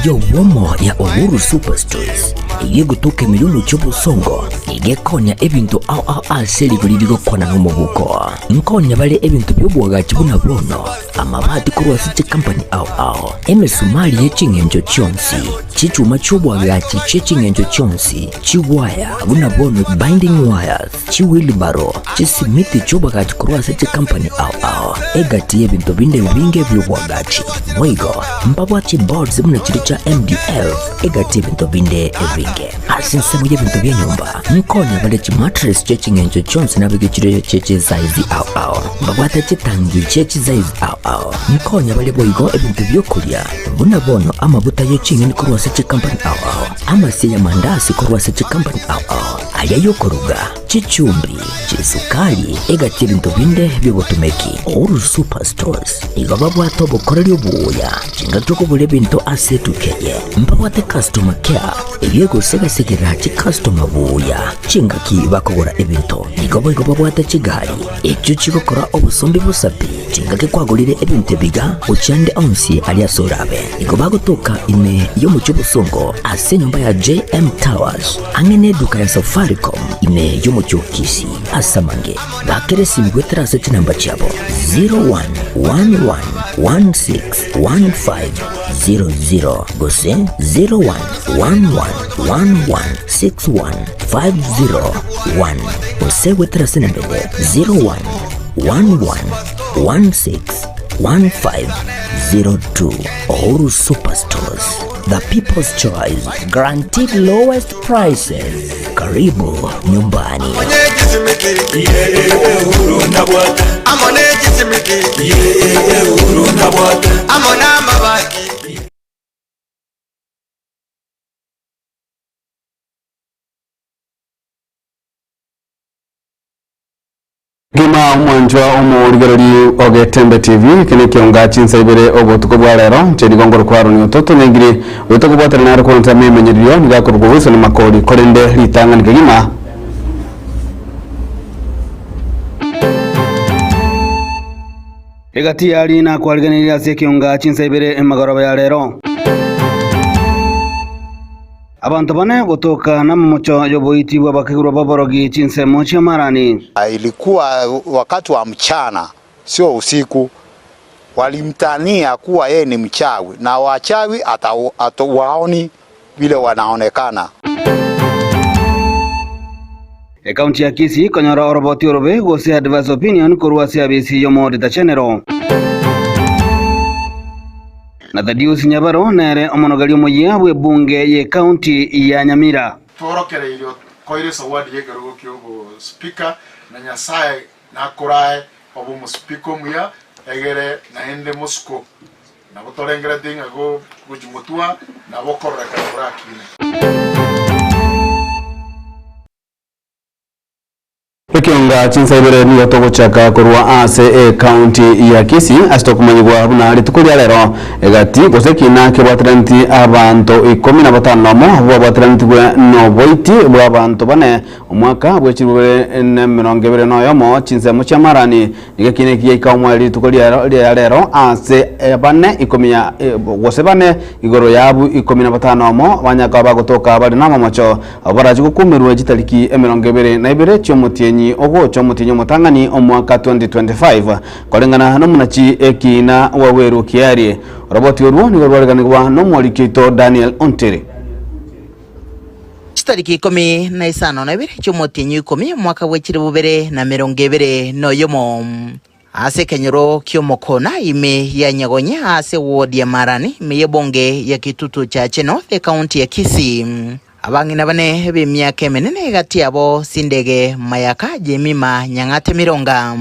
y'obwomo ya Uhuru Superstores eyio egotoka ime y'omochie o Bosongo nigo ekonya ebinto ao ao ase rigori rigokwana nomobuko. Nkonya bare ebinto bi'oboagachi buna bono, amabati korwa ase chikampani ao ao, emesumari ye ching'encho chionsi, chichuma chi'oboagachi chie ching'encho chionsi, chigwaya buna bono binding wires, chiwheelbarrow, chisimiti chi'oboagachi korwa ase chikampani ao ao, egati y'ebinto binde ebinge bi'oboagachi. Boigo, mbabwate chiboards buna chiria chia MDF, egati y'ebinto binde ebinge. Ase ensemo y'ebinto bi'enyomba, nkonya bare chimattress chie ching'encho chionsi nabeke chire chie chisaizi ao ao. Mbabwate chitangi chie chisaizi ao ao. Nkonya bare boigo ebinto bi'okoria, buna bono amaguta ye ching'eni korwa ase chikampani ao ao, amasie y'amandasi korwa ase chikampani ao ao, aria y'okoruga, chichumbi, chisukari, egati y'ebinto binde bi'obotumeki. Uhuru Super Stores nigo babwate obokoreri obuya chingaki okogora ebinto ase etuka eye. Mbabwate customer care eyio egosegasegera chicustomer buya chingaki bakogora ebinto. Nigo boigo babwate chigari echio chigokora obosombi bosa pi chingaki kwagorire ebinto ebiga gochia ande onsi aria ase orabe. Nigo bagotoka ime y'omochie obosongo ase enyomba ya JM Towers ang'e neduka ya Safaricom ime y'omochie o Kisii. Ase amange bakere esimi goetera ase chinamba chiabo 0111161500 gose 0111161501 gose goetera ase enamba ende 0111161502. Uhuru Superstores, the people's choice, guaranteed lowest prices. Karibu nyumbani. Gima omwanchwa omorigereria o Getembe TV, eke nekionga chinsa ibere obotuko bwa rero, inche nigo nkorokwa Aaron Ototo Nyangiri, oyo tokobwatana nare korenta ememenyererio nigo akorokwa Wilson Makori, korende ritang'ani kegima. Egati y'aria nakwariganirie ase ekionga chinsa ibere emagoroba ya rero. Abanto bane gotoka namamocho y'oboiti bw'abakegirwa b'oborogi chinsemo chi'amarani. Ilikuwa wakati wa mchana, sio usiku. Walimtania kuwa yeye ni mchawi na wachawi hatuwaoni vile wanaonekana. Ekaunti ya Kisii konyora oroboti orobe gose adverse opinion korwa ase abisi y'Omoauditor General. Na Thaddeus Nyabaro nere omonogari omoyia bw'ebunge y'ecounty ya Nyamira. Tworokereirie okoira esawadi y'ekerogo ki'obospeaker, na Nyasae nakorae obe omospeaker omuya, egere naende mosuko nabo torengeretie ng'a gochia motwa nabo okororekana korakine. Ekionga chinsa ibere nigo togochaka korwa ase ecounty ya Kisii ase tokomanyigwa buna rituko ria rero egati gose ekina kebwataraneti abanto ikomi na batano nomo abwo babwateranetigwe noboiti bwa abanto bane omwaka bwe chilifu bibere na emerongo ebere na oyomo chinsemo chia marani Nigo ekiina eki giaika omoerio rituko ria rero aase bane ikomi ya gose bane igoro y'abwo ikomi na batano amo banyaka bagotoka bare namamocho, abwo barache gokumerwa chitariki emerongo ebere na ibere chi'omotienyi ogocha omotienyi omotang'ani omwaka 2025, koreng'ana nomonachi ekiina Waweru Kiarie. Oroboti orwo nigo rwareganigwa nomoriki oito Daniel Ontiri. Chitariki ikomi na isano na ibere chi'omotienyi o ikomi, omwaka bwe chilifu bibere na emerongo ebere na oyomo, ase ekenyoro ki'Omokona, ime ya Nyagonye, ase ewodi ya Marani, ime y'ebunge ya Kitutu Chache North, ekaunti ya Kisii. Abang'ina bane b'emiaka emenene egati yabo Sindege Mayaka, Jemima Nyang'ate Mironga,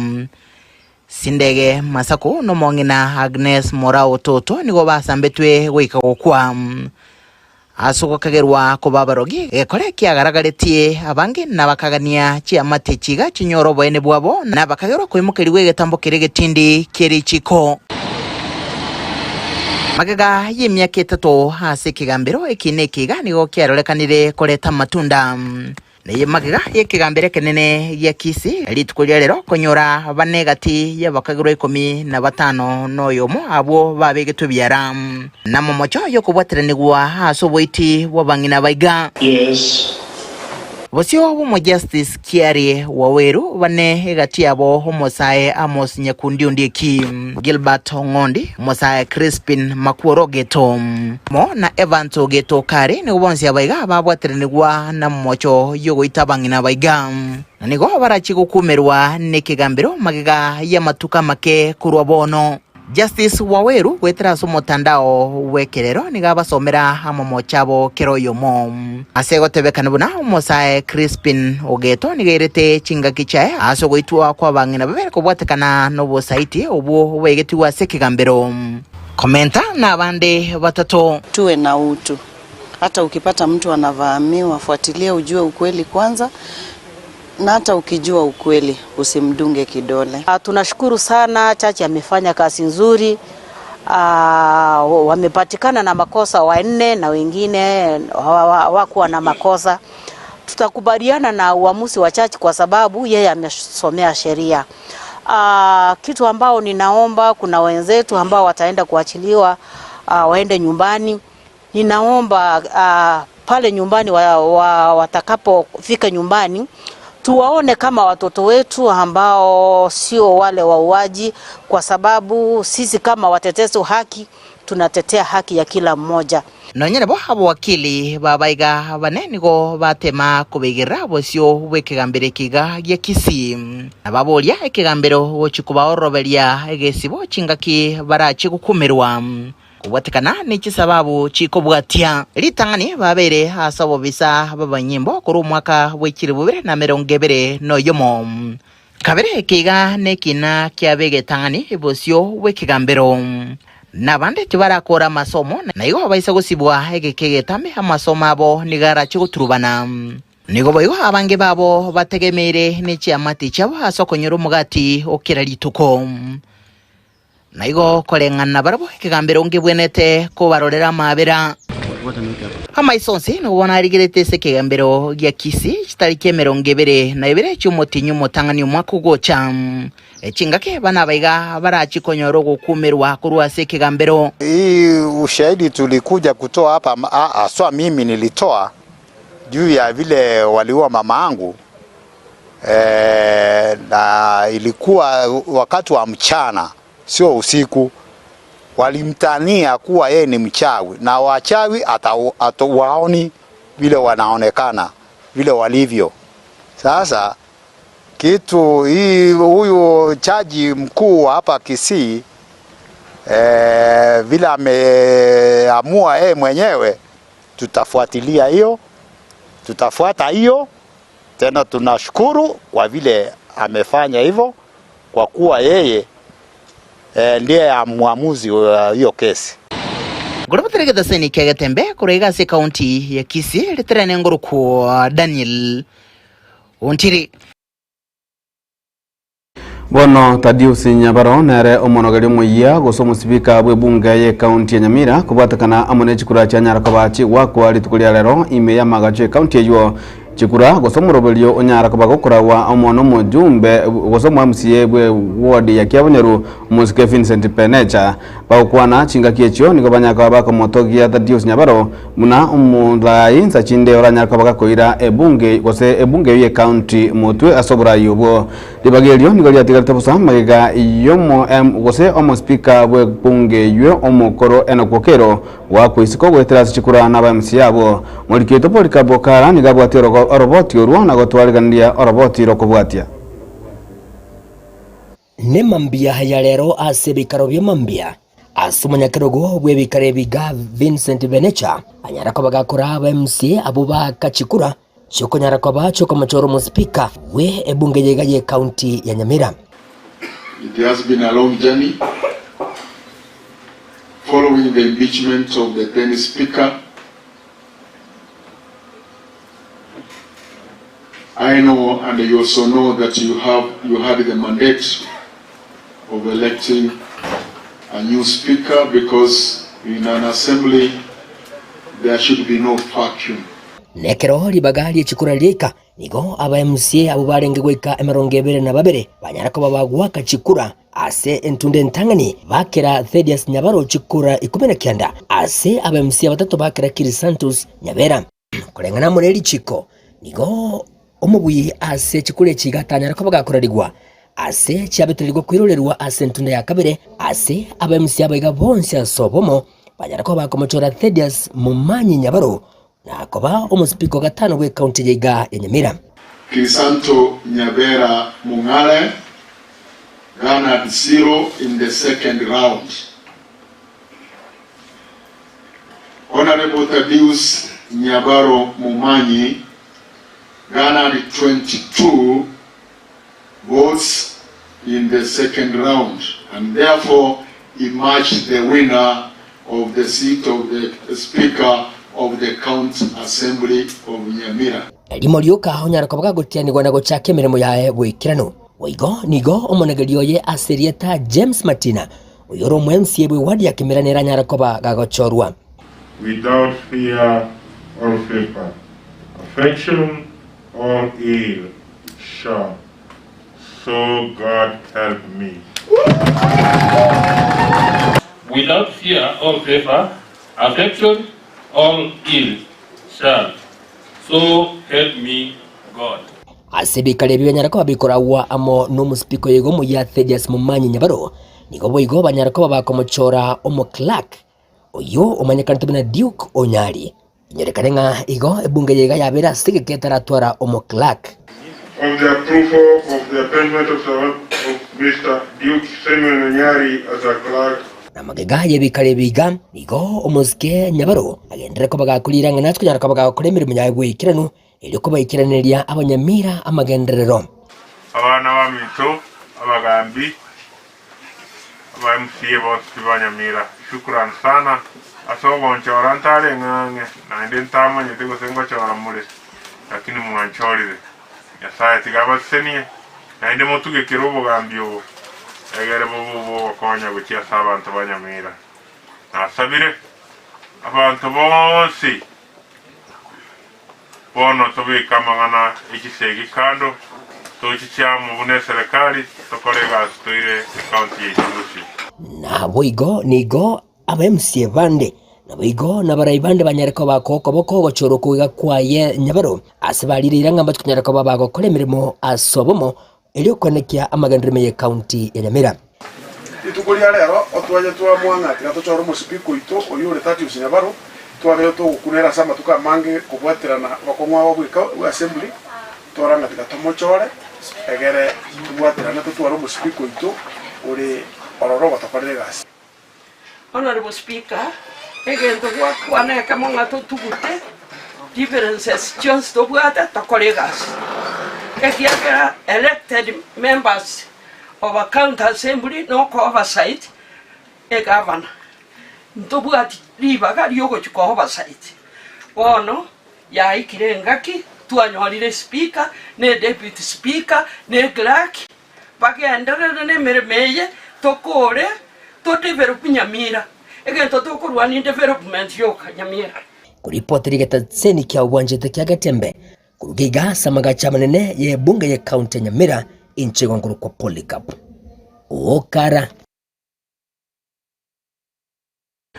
Sindege Masaku na omong'ina Agnes Morao Toto nigo basambetwe goika gokwa. Ase ogokagerwa koba abarogi, egekore kiagaragaretie abange na bakagania chiamate chiga chinyore oboene bwabo, na bakagerwa koimokerigwa egetambo keria egetindi kie richiko. Magega y'emiaka etato ase ekegambero, ekiina eke iga nigo kiarorekanire koreta amatunda. Neye magega y'ekegambero ekenene gia Kisii rituko ria rero konyora bane egati y'abakagerwa ikomi na batano noyomo abwo babegetwe ebiara namomocho y'okobwataranigwa ase oboiti bw'abang'ina baiga. Bosio bw'Omojustice Kiarie Waweru bane egati yabo omosae Amos Nyakundi Ondieki, Gilbert Ong'ondi, omosae Crispin Makworo Ogeto, amo na Evans Ogeto Okari nigo bonsi abaiga babwateranigwa namomocho y'ogoita abang'ina abaiga, na nigo barachie gokumerwa nekegambero magega y'amatuko amake korwa bono. Justice Waweru goetera ase omotandao bw'ekerero nigo abasomera amamocho abo kera oyomo. Ase gotebekana buna omosae Crispin Ogeto nigo airete chingaki chiaye ase ogoitwa kw'abang'ina babere kobwatekana n'obosaiti obwo bwegetigwe ase ekegambero. Komenta nabande batato. Tuwe na utu. Hata ukipata mtu anavamiwa, fuatilia ujue ukweli kwanza, na hata ukijua ukweli usimdunge kidole. Tunashukuru sana, chachi amefanya kazi nzuri. Wamepatikana na makosa wanne na wengine hawakuwa na makosa. Tutakubaliana na uamuzi wa chachi kwa sababu yeye amesomea sheria. Kitu ambao ninaomba, kuna wenzetu ambao wataenda kuachiliwa waende nyumbani. Ninaomba pale nyumbani watakapofika nyumbani tuwaone kama watoto wetu ambao sio wale wauaji, kwa sababu sisi kama watetezi wa haki tunatetea haki ya kila mmoja. Nonya nabo abowakili b'abaiga bane nigo batema kobaigerera bosio bw'ekegambero eke iga gia Kisii, na baboria ekegambero gochia kobaororoberia egesibo chingaki barachie gokumerwa. Kobwatekana ne chisababu chikobwatia. Ritang'ani babeire ase obobisa bw'abanyimbo korwa omwaka bwe chilifu bibere na emerongo ebere noyomo. Kabere ekeiga nekina kiabe egetang'ani bosio bw'ekegambero. Nabande tibarakora amasomo, na igo baisa gosibwa egeka egetame amasomo abo nigo arache goturubana. Nigo boigo abange babo bategemeire ne chiamate chiabo ase okonyora omogati o kera rituko. Na igo koreng'ana barabwo ekegambero ngebwenerete kobarorera amaabera. Amaiso onsi nigo bono arigerete ase ekegambero gia Kisii chitariki emerongo ebere na ebere chi'omotienyi omotang'ani omwaka ogocha. Chingaki bana abaiga barachie konyora ogokumerwa korwa ase ekegambero. Hii ushahidi tulikuja kutoa hapa haswa mimi nilitoa juu ya vile waliua mama yangu E, na ilikuwa wakati wa mchana, sio usiku. Walimtania kuwa yeye ni mchawi na wachawi hatuwaoni vile wanaonekana vile walivyo. Sasa kitu hii, huyu chaji mkuu hapa Kisii e, vile ameamua yeye mwenyewe, tutafuatilia hiyo, tutafuata hiyo tena. Tunashukuru kwa vile amefanya hivyo, kwa kuwa yeye e, ndiye mwamuzi wa hiyo kesi. Ngorobotera egetaseni kia Getembe korwa iga ase ekaunti ya Kisii riterene ngorokwo Daniel Ontiri. Bono Tadius Nyabaro nere omonogeri omoyia gose omosibika bw'ebunge y'ekaunti ya Nyamira kobwatekana amo ne chikura chianyara koba chigwakwa rituko ria rero ime y'amagacho y'ekaunti eywo. Chikura gose omoroberio onyara koba gokoragwa amo nomojumbe gose omo MCA bwe ward ya Kiabonyoru omosike Vincent Penecha. Bagokwana chingaki echio nigo banyara koba bakomotogia Thaddeus Nyabaro buna omorai insa chinde oranyare koba gakoira ebunge gose ebunge eyio y'ecounty motwe ase oborai obwo. Ribaga erio nigo riatigarete bosa magega y'omo gose omospika bw'ebunge eyio omokoro Enock Okello goakwa isiko goetera ase chikura naba MCA abwo. Moriki oito Polycarp Okara nigo abwatie oroboti orwo na gotwariganiria oroboti rokobwatia. Nemambia ya rero ase ebikaro bia mambia, ase omonyakerogo bw'ebikaro ebi Gov. Vincent Benecha anyara koba gakora aba MCA abwo baaka chikura chiokonyara koba chiokomochora omospeaker bwe ebunge yaiga ye county ya Nyamira. It has been a long journey following the impeachment of the then speaker. I know and you also know that you have you had the mandate of electing a new speaker because in an assembly there should be no vacuum. Nekero ribaga rie chikura riaika, Nigo aba MCA abwo barenge goika 22 banyara koba bagoaka chikura ase entunda entang'ani, bakera Thedius Nyabaro chikura 19, ase aba MCA batato bakera Kirisantus Nyabera. Koreng'ana amo ne richiko, nigo omobui ase chikura echi iga atanyare koba gakorarigwa ase chiabetererigwe koirorerwa ase entunda ya kabere, ase aba MCA abaiga bonsi ase obomo banyare koba bakomochora Thedius Momanyi Nyabaro na koba omosipika o gatano bw'ecounty eye iga ya Nyamira. Crisanto Nyabera Mong'are garnered zero in the second round. Honourable Thaddeus Nyabaro Momanyi garnered 22 votes in the second round and therefore emerged the winner of the seat of the Speaker of the County Assembly of Nyamira. Erimo rioka onyare koba gagotianigwa na gochaka emeremo yaye boikeranu. Boigo nigo omonegeri oye ase erieta James Matina, oyore omo MCA bwe ward ya Kimera nere anyare koba gagochorwa. Without fear or favour, affection or ill shall, so God help me. Without fear or favour, affection or ill shall, so help me God. Ase ebikari ebi banyare koba bikoragwa amo nomosipika oyo iga omoyia Thedius Momanyi Nyabaro, nigo boigo banyare koba bakomochora omoclerk oyio omanyekanete buna Duke Onyari. Inyorekane ng'a igo ebunge eye iga yabeire ase egeka etaratwara omoclerk. On the approval of the appointment of the of Mister Duke Simeon Onyari as a clerk. Na magega y'ebikari ebi iga, nigo omosike Nyabaro agenderere koba gakorira ng'a nache konyara koba gagokora emeremo yaye bw'eikeranu, erio kobaikeraneria abanyamira amagenderero. Abana baminto, abagambi, Aba MCA bonsi tibanyamira. Shukran sana ase ogonchora ntare ng'ang'e naende ntamanyete gose ngochora more lakini mwanchorire. Nyasaye tiga abasesenie naende motugekere obogambi obo egere bobe obogokonya gochia ase abanto ba Nyamira. Nasabire abanto bonsi Bono tobeke amang'ana e chisegi kando, tochiche amo buna eserekari, tokore egasi toire ecounty yaito bosio. Naboigo nigo aba-MCA bande, naboigo nabarai bande banyare koba okoboko ogochorwa okogega kwaye nyabaro, ase barire eira ng'a mbache konyara koba bagokora emeremo ase obomo, erio koenekia amagenderero ime y'ecounty ya Nyamira. Rituko ria rero otwaye twamua ng'a tiga tochore omosipika oito oyio ore Thaddeus Nyabaro, twabeire togokuna ere ase amatuko amange kobwaterana obokong'u abo bweka bwa assembly, twarora ng'a tiga tomochore egere tobwaterane totware omosipika oito ore ororo ogotokorera egasi. Honourable Speaker, egento gwakwana ekemo ng'a totugute differences chionsi tobwate tokore egasi, ekiagera elected members of a county assembly na oko oversight egavana, ntobwati ribaga riogochia ko oversight. Bono yaikire engaki twanyorire speaker, na edeputy speaker, na eclerk, Bagenderere nemeremo eye tokore to develop Nyamira. Egento tokorwania development yoka Nyamira. Koripoti rigetaseni kia obwanchete kia Getembe koruga iga ase amagacho amanene ye ebunge ye county ya Nyamira inche igo nkorokwa Polycarp Okara.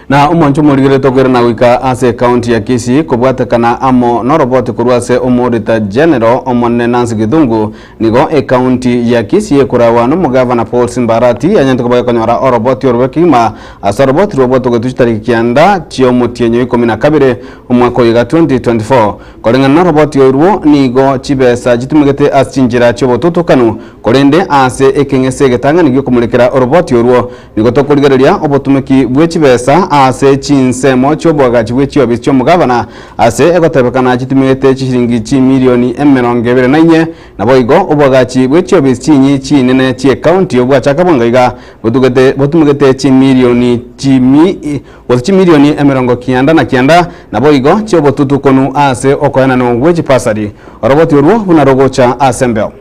Na omwancho omorigereri tokoirana goika ase ecounty ya Kisii kobwatekana amo noroboti korwa ase Omoauditor General Omonene Nancy Githungu nigo ecounty ya Kisii ekorawa nomogavana Paul Simba Arati yanyarete koba gekonyora oroboti orwo kegima ase oroboti rwobwatogetwe chitariki kianda chiomotienyi o ikomi na kabere omwaka oyo iga 2024 Koreng'ana noroboti orwo nigo chibesa chitumegete ase chinchera chi'obotutukanu, korende ase ekeng'ese egetang'ani gi'okomorekera oroboti orwo nigo tokorigereria obotumeki bwe chibesa ase chinsemo chi'oboagachi bwe chiofisi chi'omogabana ase egotebekana chitumegete chishilingi chimilioni 24 naboigo oboagachi bwe chiofisi chinyi chinene chi'ecounty obwachaka bwango iga botugete botumegete chimilioni chimi gose chimilioni 99, naboigo chi'obotutukonu ase okoenanwa gwe chipasari, oroboti orwo buna rogocha ase embeo.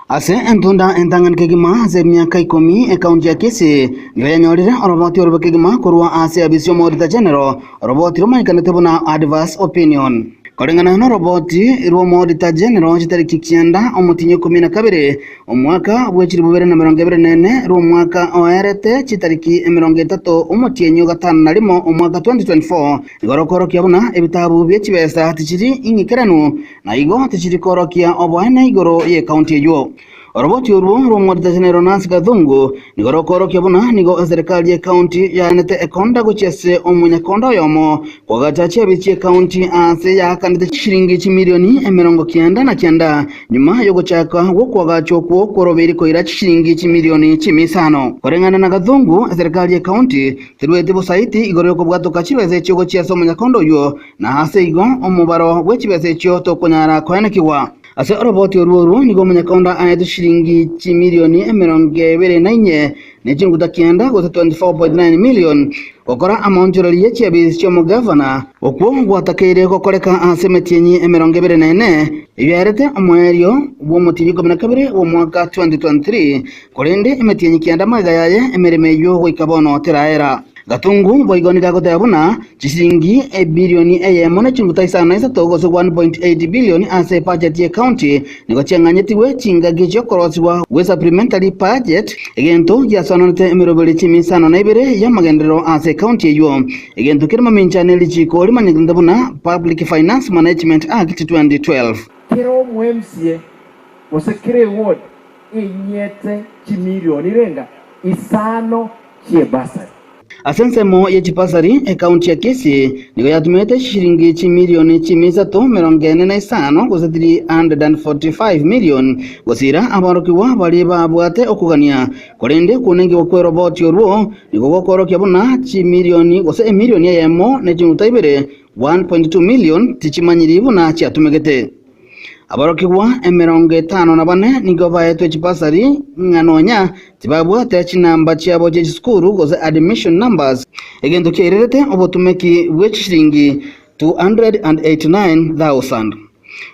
Ase entunda entang'ani kegima ase emiaka ikomi, ekaunti ya Kisii nigo yanyorire oroboti orobe kegima korwa ase abisi y'Omoauditor General, oroboti romanyekanete buna Adverse Opinion. Koreng'ana noroboti rw'Omoodita General chitariki kianda omotienyi o ikomi na kabere omwaka bwe chilifu bibere na emerongo ebere na ene, rw'omwaka oerete chitariki emerongo etato omotienyi o gatano na rimo omwaka 2024, nigo rokorokia buna ebitabu bie chibesa tichiri ing'ikeranu na igo tichiri korokia oboene igoro y'ekaunti eyio. Oroboti orwo rw'Omoodita General Nancy Gathungu nigo rokoorokia buna nigo eserekari y'ecounty yaanete ekonda gochia ase omonyakonda oyomo koagacha chiabi chi'ecounty aase yaakanete chishilingi chimilioni 99 nyuma y'ogochaka gw'okoagacha okwo kworobeiri koira chishilingi chimilioni chimisano. Koreng'ana na Gathungu, eserekari y'ecounty terweti bosaiti igoro y'okobwatoka chibesa echio gochia ase omonyakonda oyio na ase igo omobaro bw'echibesa echio tokonyara koenekigwa. Ase oroboti orwo orwo nigo omonyakonda aetwe chilingi chimilioni 24 ne chinguta kianda, gose 24.9 million, gokora amaonchoreria ye chiabisi chi'omogavana. Okwo gwatakeire gokoreka ase emetienyi 24 eyio yaerete omoerio bw'omotienyi 12 bw'omwaka 2023, korende emetienyi kianda magega yaye emeremo eyio goika bono teraera. Gatungu boigo nigo agoteba buna chisiringi ebilioni eyemo ne chinguta isano na isato gose 1.8 billion ase ebudget ye county nigo chiang'anyetigwe chingaki chi'okorosigwa gwe supplementary budget, egento giasoananete emeroberi chimi isano na ibere y'amagenderero ase ecounty eyio. Egento kere mamincha ne richiko rimanyekanete buna Public Finance Management Act 2012. Kera omo-MCA gose kera eward enyete chimilioni renga isano chi'ebasari. Ase ensemo ye chibasari, ekaunti ya Kisii nigo yatumete chishilingi chimilioni chimia isato 45 gose 345 million gosiira aborokigwa baria babwate okogania, korende okounenkiwa kw'eroboti orwo nigo gokoorokia buna chimilioni gose emilioni eyemo ne chinuta ibere 1.2 million tichimanyiri buna chiatumegete. Aborokigwa 54 nigo baetwe chibasari ng'a nonya tibabwate chinamba chiabo chie chisukuru gose admission numbers, egento kiairerete obotumeki bwe chishilingi 289,000.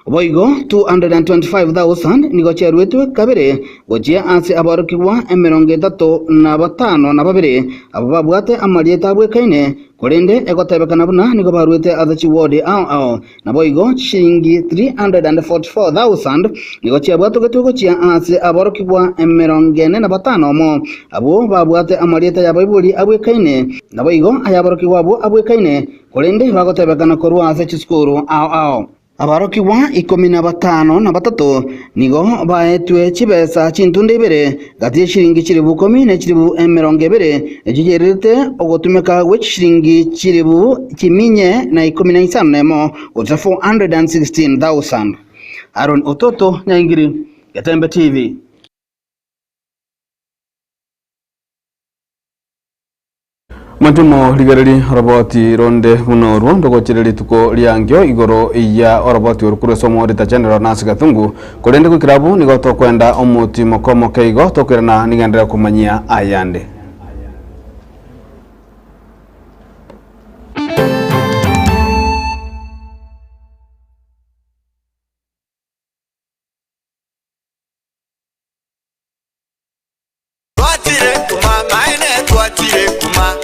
Boigo 225,000 nigo chiaruetwe kabere gochia ase aborokigwa 35 na babere abwo babwate amarieta abwekaine korende egotebekana buna nigo baruete ase chiwodi ao ao. Naboigo chishilingi 344,000 nigo chiabwatogetwe gochia ase aborokigwa 45 omo, abwo babwate amarieta y'abaibori abwekaine, naboigo ayaborokigwa abwo abwekaine, korende bagotebekana korwa ase chisukuru ao ao. Aborokigwa 53 nigo baetwe chibesa chintunde ibere gati y'eshilingi 10,000 ne 20,000 echio chiairerete ogotumeka gwe chishilingi 451,000 gose 416,000. Aaron Ototo, Nyaingiri, Getembe TV. Motimo rigereria oroboti ronde buna orwo ndogochire rituko riangio igoro ya oroboti oru korwa ase Omoodita General Nancy Gathungu, korende goikera abwo nigo tokwenda omotimoko omoke igo tokoirana nigenderere komanyia ayande. Twachire kuma maene twachire kuma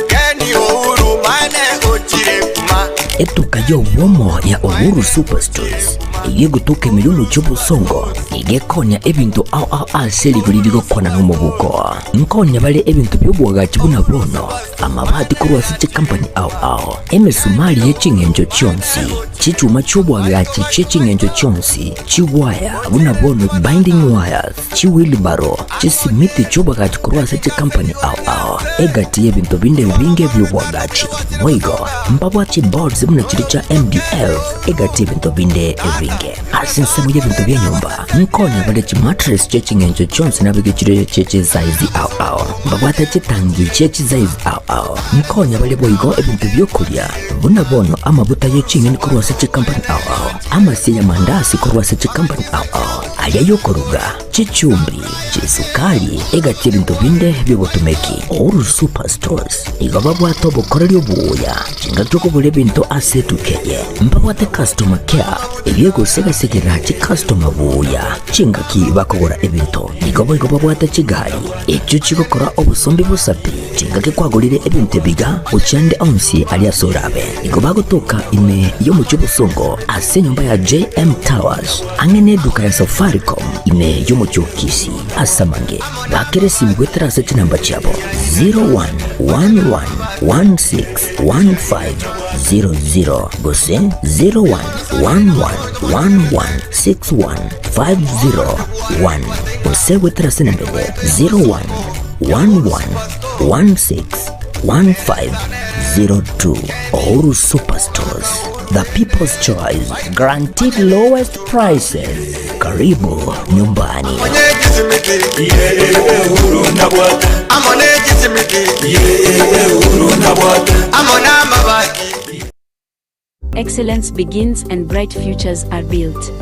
Ken Uhuru maene ochire kuma. Etuka y'obwomo ya Uhuru Superstores eyio egotoka ime y'omochie o Bosongo nigo ekonya ebinto ao ao ase rigori rigokwana nomobuko. Nkonya bare ebinto bi'oboagachi buna bono, amabati korwa ase chikampani ao ao, emesumari ye ching'encho chionsi, chichuma chi'oboagachi chie ching'encho chionsi, chiwaya buna bono binding wires, Chiwilibaro, chisimiti chi'oboagachi korwa ase chikampani ao ao, egati y'ebinto binde ebinge bi'oboagachi. Boigo, mbabwate chiboards buna chiria chia MDF, egati y'ebinto binde ebinge. Ase ensemo y'ebinto bia nyomba, nkonya bare chimattress chie ching'encho chionsi nabeke chire chie chisaizi ao ao. Mbabwate chitangi chie chisaizi ao ao. Nkonya bare boigo ebinto bi'okoria, buna bono amabuta ye ching'eni korwa ase chikampani ao ao, amasie y'amandasi korwa ase chikampani ao ao. aria y'okoruga, chichumbi, chisukari, egati ebinto binde bi'obotumeki. Uhuru Superstores nigo babwate obokoreri obuya chingaki okogora ebinto ase etuka eye. Mbabwate customer care eyio egosegasegera chicustomer buya chingaki bakogora ebinto. Nigo boigo babwate chigari echio chigokora obosombi bosapi chingaki kwagorire ebinto ebiga gochia ande onsi aria ase orabe. Nigo bagotoka ime y'omochie obosongo ase enyomba ya JM Towers ang'e neduka ya Safaricom ime y'omochie o Kisii. Ase amange bakere esimi goetera ase chinamba chiabo 0111161500 gose 0111161501 gose goetera ase enamba eye 0111161502. Uhuru Superstores, the people's choice, guaranteed lowest prices. Karibu nyumbani. Excellence begins and bright futures are built.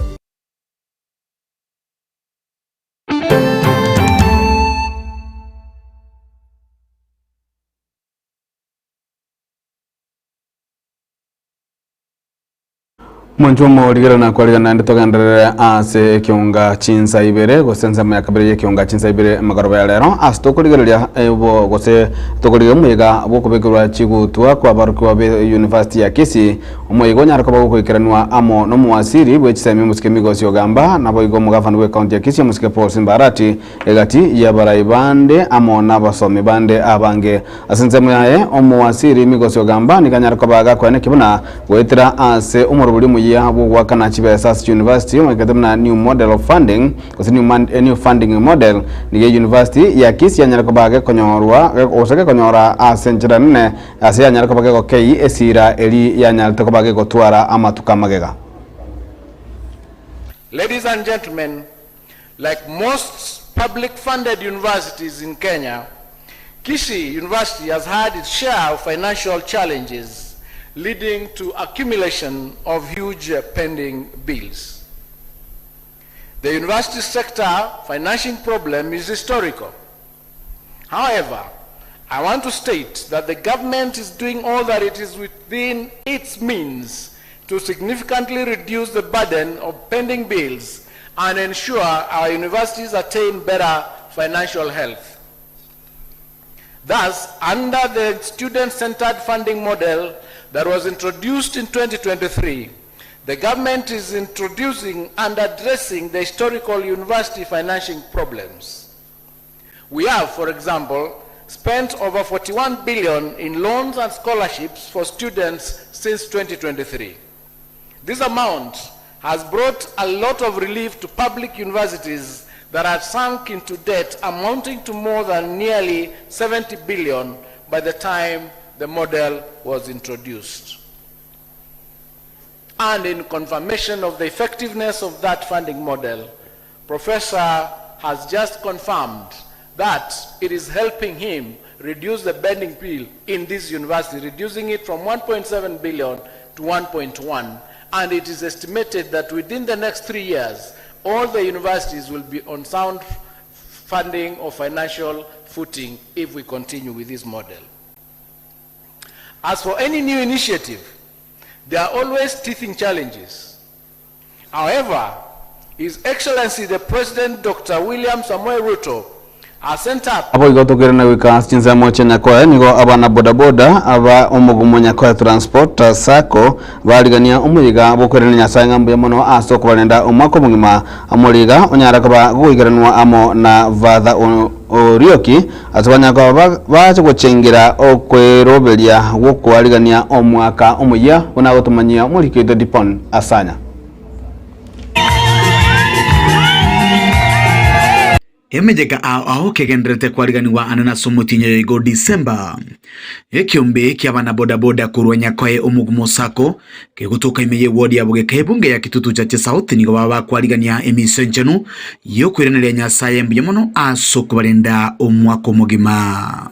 Mwanche omorigera na kwarigana naende togenderere ase ekionga chinsa ibere gose ensemo ya kabere y'ekionga chinsa ibere emegoroba ya rero ase tokorigereria obo gose tokorigereria omoyega bw'okobekerwa chigutwa kwa abarokigwa be University ya Kisii omoyega onyare koba gokoikeranwa amo nomowasiri bwe chisemi omosike Migosi Ogamba naboigo omogafana bwe county ya Kisii omosike Paul Simba Arati Egati y'abarai bande amo nabasomi bande abange. Ase ensemo yaye, omowasiri Migosi Ogamba nigo anyare koba agakoenekia buna goetera ase omorobori omoyia bw'ogoakana chibesa ase chiuniversity omanyekete buna New Model of Funding gose New, New Funding Model nigo eyunivasiti ya Kisii yanyare koba gekonyorwa gose gekonyora ase enchera nene ase yanyare koba gegokei esira eri yanyarete koba gegotwara amatuko amagega. Ladies and gentlemen, Like most public funded universities in Kenya, Kisii University has had its share of financial challenges leading to accumulation of huge pending bills. The university sector financing problem is historical. However, I want to state that the government is doing all that it is within its means to significantly reduce the burden of pending bills and ensure our universities attain better financial health. Thus, under the student-centered funding model that was introduced in 2023, the government is introducing and addressing the historical university financing problems. We have, for example, spent over 41 billion in loans and scholarships for students since 2023. This amount has brought a lot of relief to public universities that had sunk into debt amounting to more than nearly 70 billion by the time the model was introduced. And in confirmation of the effectiveness of that funding model, Professor has just confirmed that it is helping him reduce the bending bill in this university, reducing it from 1.7 billion to 1.1. And it is estimated that within the next three years, all the universities will be on sound funding or financial footing if we continue with this model. As for any new initiative, there are always teething challenges. However, His Excellency the President Dr. William Samoei Ruto has sent up Abo igo tokerana goika ase chinsemo chia Nyakoe, nigo abana bodaboda aba omogumo Nyakoe Transport Sacco barigania omoyiga bw'okoirania Nyasae ng'a mbuya mono ase okobarenda omwaka omogima. Omoriga onyare koba goikeranwa amo na Father Orioki ase banyare koba bache gochengera okweroberia gw'okoarigania omwaka omoyia buna agotomanyia omoriki oito Dipon Asanya. Emeyega ao ao kegendererete kwariganigwa ane nase omotienyi oyo igo December. Ekiombe ki'abana bodaboda korwa Nyakoe Omogumo Sacco kegotoka ime y'eward ya Bogeka ebunge ya Kitutu Chache South nigo baba bakwarigania emiso enchenu y'okoiraneria Nyasaye mbuya mono ase okobarenda omwaka omogima.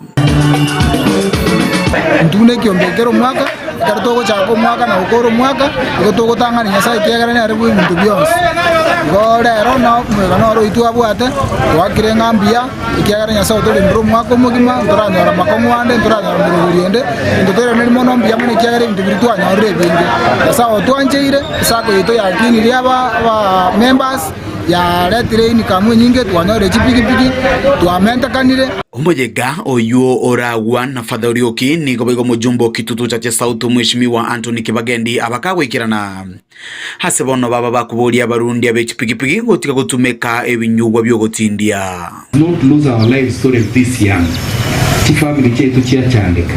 Intwe buna ekiombe kera omwaka. Ekero togochaka omwaka na gokora omwaka, igo togotang'ania Nyasae ekiagera nere bw'ebinto bionsi. Igo rero no omoyega noro oyio twabwate, twakire ng'a mbuya, ekiagera Nyasae otorendire omwaka omogima, ntoranyora makong'u ande, ntoranyora morogori ende, intwe toiraneri mono mbuya mono ekiagera ebinto biria twanyorire ebinge. Nyasae otwancheire, esako yaito yakinirie aba aba members. Yaretire income enyinge, twanyorire chipigipigi, twamentekanire. Omoyega oyio oragwa na Father Orioki nigo boigo omojumbe o Kitutu Chache South Mweshimiwa Anthony Kibagendi abakagoikerana. Ase bono baba bakoboria abarundi abe chipigipigi gotiga gotumeka ebinyugwa biogotindia. Not lose our lives tore this young, chifamily chiaito chiachandeka.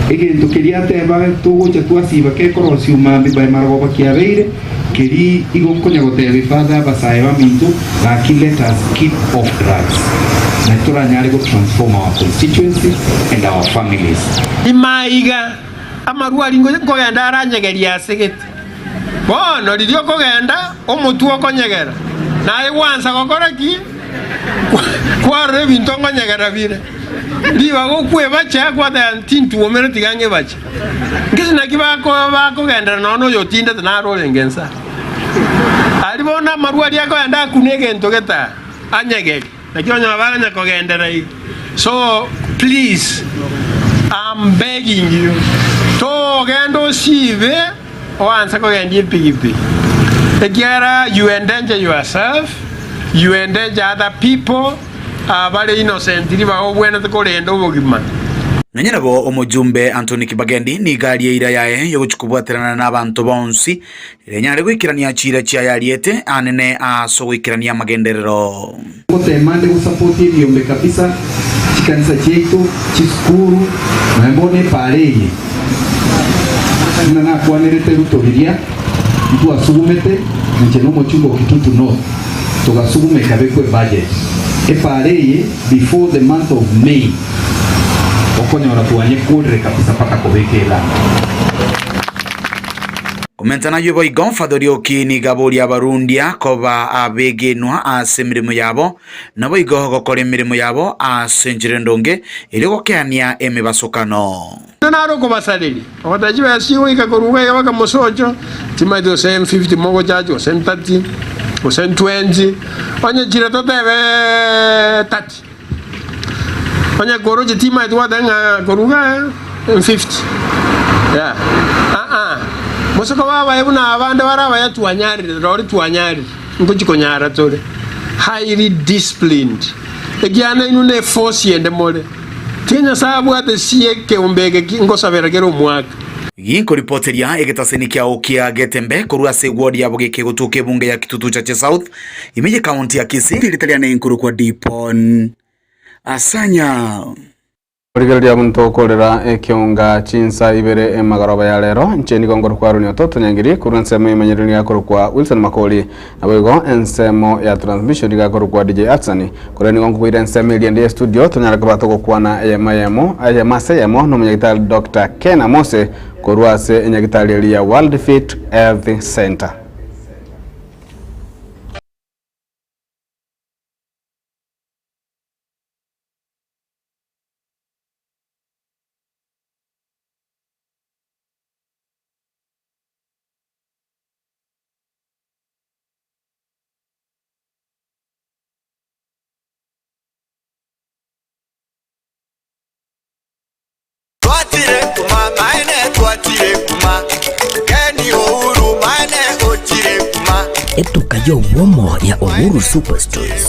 Egento keria ateba togocha twasiba kekorosia mambi by marogoba kiabeire keri igo nkonya gotebia father abasae baminto gaki let us keep off drugs nari toranyare go transform our constituency and our families. Imaiga amarwa aria nkogenda aranyegerie ase gete. Bono riria okogenda, omotwe okonyegera, naye gwansa gokora ki? Kwarora ebinto nkonyegera bire. Ribaga okwebacha, gwateba, Tintwomera, tiga ng'ebache. Nkese naki bakogenderera nonya noyo otindete naro orenge inse. Aria bono amarwa aria akogenda akune egento gete anyegerie. Naki onye baganya kogenderera iga. So please I'm begging you togenda osibe oanse kogendia epigipigi ekiagera you endanger yourself, you endanger other people abare innocent ribaga obwenerete korenda obogima. Nonya nabo omojumbe Anthony Kibagendi nigo arie eira yaye yogochia kobwaterana nabanto bonsi Renyare goikerania chiira chiaye ariete aanene ase ogoikerania amagenderero. Ngoteema nde gosapoti ebiombe kabisa, chikanisa chiaito, chisukuru, nonya bono epaara eye buna nakwanerete Ruto riria ntwasugumete inche na omochumba o Kitutu North togasuguma ekabekwa ebudget. Epaara eye before the month of May okonyora twanyekorire kabisa mpaka kobeka elami. Komenta nayio boigo, Father Orioki nigo aboria abarundia koba abegenwa ase emeremo yabo, naboigo gokora emeremo yabo ase enchera endonge, erio gokeania emebasokano. Onde nare okobasareria, ogoteba chibesa chigoika korwa iga iga baka mosocho, timanyeti gose 50 mogochacha, gose 30, gose 20, onye chire totebe 30. Onye koroche timanyeti gwateba ng'a korwa iga 50, yeah, aa, mosoko babaye buna abande bare abaya twanyarire, rori twanyarire, nkochi konyara tore highly disciplined, ekiagera inwe ne eforce ende more, tiga Nyasaye abwate sie ekeombe eke ki ngosabera kera omwaka. Ginkoripoteria egetaseni kiao kia Getembe korwa ase eward ya Bogeke gotuoka ebunge ya Kitutu Chache South ime ye county ya Kisii. Erieta riane nkorokwa Dipon Asanya. Rigereria monto okorera ekeonga chinsa ibere emagoroba ya rero, inche nigo nkorokwa Aroni Ototo Nyangiri, korwa ensemo y'emenyerero nigo akorokwa Wilson Makori, naboigo ensemo ya transmission nigo akorokwa DJ Atsani. Korende nigo nkokoira ensemo eria ende y'estudio tonyare koba togokwana eyemo eyemo eyemo ase eyemo nomonyagitari Doctor Ken Amose korwa ase enyagitari eria ya World Fit Health Center. Twachire kuma maene twachire kuma Ken Uhuru maene ochire kuma. Etuka y'obwomo ya Uhuru Superstores.